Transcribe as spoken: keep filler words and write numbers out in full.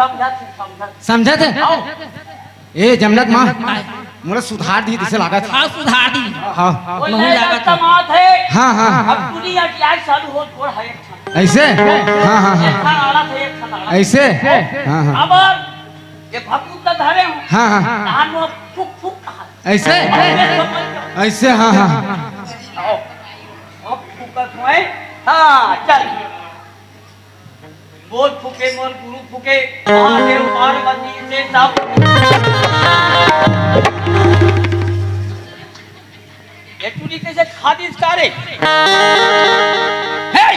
समझत हे, समझत। समझत हे? हाँ। ए, जमनक माँ, मोला सुधार दी, जइसे लागत हे। हाँ, सुधार दी। हाँ। वो महू नया लागत हे। कमात हे। हाँ, हाँ। अब दुनिया की आग चालू हो, छोड़ है एक ठन। अइसे? हाँ, हाँ, हाँ। एक ठन आड़ा थे, एक ठन आड़ा। अइसे? हाँ, हाँ। अब ये भभूत ल धरे हो। हाँ, हाँ। तहान वो फूक, फूक कहा। अइसे? अइसे, हाँ, हाँ। आओ। अब फूकत होय। हाँ, चल। बोल फूके मोर गुरु फूके, महादेव पार्वती से सब। ये टूरी कइसे खा दिस का रे? हे!